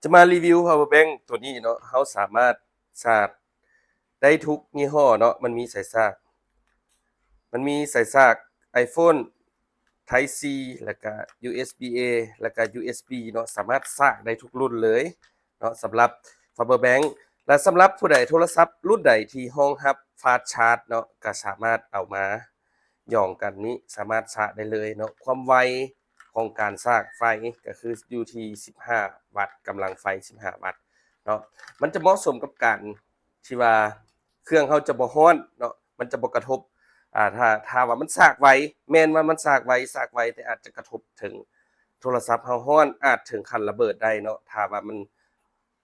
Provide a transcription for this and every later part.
ຈະມາຣີວິວ power bank ຕົວນີ້ເນາະ, ເຮົາສາມາດສາກໄດ້ທຸກຍີ່ຫໍ້ເນາະ. ມັນມີສາຍສາກ ມັນມີສາຍສາກ iPhone Type C ແລ້ວກະ USB A ແລ້ວກະ USB ເນາະ, ສາມາດສາກໄດ້ທຸກລຸ້ນເລີຍເນາະ ສຳລັບ power bank. ແລະ ສຳລັບຜູ້ໃດ ໂທລະສັບລຸ້ນໃດທີ່ຮອງຮັບ fast charge ເນາະ ກະສາມາດເອົາມາ ຢອງກັນນີ້ສາມາດສາກໄດ້ເລີຍເນາະ. ຄວາມໄວຂອງການສາກໄຟກະຄືຢູ່ທີ່ສິບຫ້າວັດ, ກຳລັງໄຟສິບຫ້າວັດເນາະ. ມັນຈະເໝາະສົມກັບການທີ່ວ່າເຄື່ອງເຮົາຈະບໍ່ຮ້ອນເນາະ, ມັນຈະບໍ່ກະທົບ ອ່າ ຖ້າ ຖ້າວ່າມັນສາກໄວ, ແມ່ນວ່າມັນສາກໄວ ສາກໄວ ແຕ່ອາດຈະກະທົບເຖິງໂທລະສັບເຮົາຮ້ອນ, ອາດເຖິງຂັ້ນລະເບີດໄດ້ເນາະ ຖ້າວ່າມັນ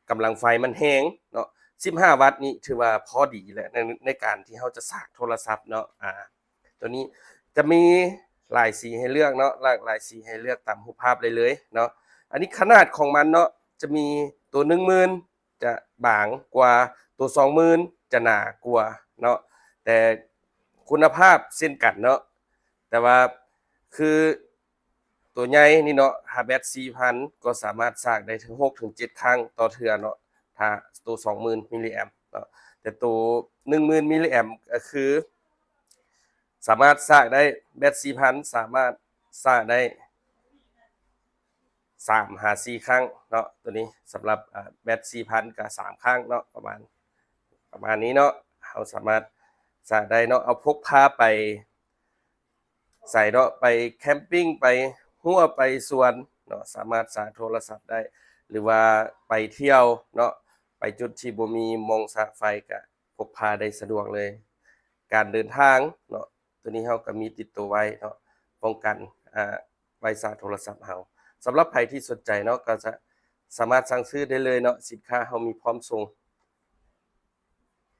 ກຳລັງໄຟມັນແຮງເນາະ. ສິບຫ້າວັດນີ້ຖືວ່າພໍດີແຫຼະ ໃນ ໃນການທີ່ເຮົາຈະສາກໂທລະສັບເນາະ. ອ່າ ຕົວນີ້ຈະມີຫຼາຍສີໃຫ້ເລືອກເນາະ, ຫຼາກຫຼາຍສີໃຫ້ເລືອກຕາມຮູບພາບໄດ້ເລີຍເນາະ. ອັນນີ້ຂະໜາດຂອງມັນເນາະ ຈະມີຕົວໜຶ່ງໝື່ນຈະບາງກວ່າ, ຕົວສອງໝື່ນຈະໜາກວ່າເນາະ, ແຕ່ຄຸນນະພາບເຊັ່ນກັນເນາະ. ແຕ່ວ່າຄື ຕົວໃຫຍ່ນີ້ເນາະ ຖ້າແບັດສີ່ພັນ ກໍສາມາດສາກໄດ້ເຖິງຫົກເຖິງເຈັດຄັ້ງຕໍ່ເທື່ອເນາະ ຖ້າໂຕສອງໝື່ນມິລລີແອມເນາະ. ແຕ່ໂຕໜຶ່ງໝື່ນມິລລີແອມ ກໍຄືສາມາດສາກໄດ້, ແບັດສີ່ພັນ ສາມາດສາກໄດ້ສາມຫາສີ່ຄັ້ງເນາະ. ໂຕນີ້ສຳລັບ ອາ ແບັດສີ່ພັນ ກໍສາມຄັ້ງເນາະ, ປະມານ ປະມານນີ້ເນາະ. ເຮົາສາມາດສາກໄດ້ເນາະ, ເອົາພົກພາໄປ ໃສ່ເນາະ, ໄປແຄມປິງ ໄປຮົ້ວ ໄປສວນເນາະ, ສາມາດສາກໂທລະສັບໄດ້ ຫຼືວ່າໄປທ່ຽວເນາະ, ໄປຈຸດທີ່ບໍ່ມີໝ່ອງສາກໄຟ ກະພົກພາໄດ້ສະດວກເລີຍ. ການເດີນທາງເນາະ, ໂຕນີ້ເຮົາກະມີຕິດໂຕໄວ້ເນາະ, ປ້ອງກັນ ອາ ໄວ້ສາກໂທລະສັບເຮົາ. ສຳລັບໃຜທີ່ສົນໃຈເນາະ ກະຈະສາມາດສັ່ງຊື້ໄດ້ເລີຍເນາະ, ສິນຄ້າເຮົາມີພ້ອມສົ່ງ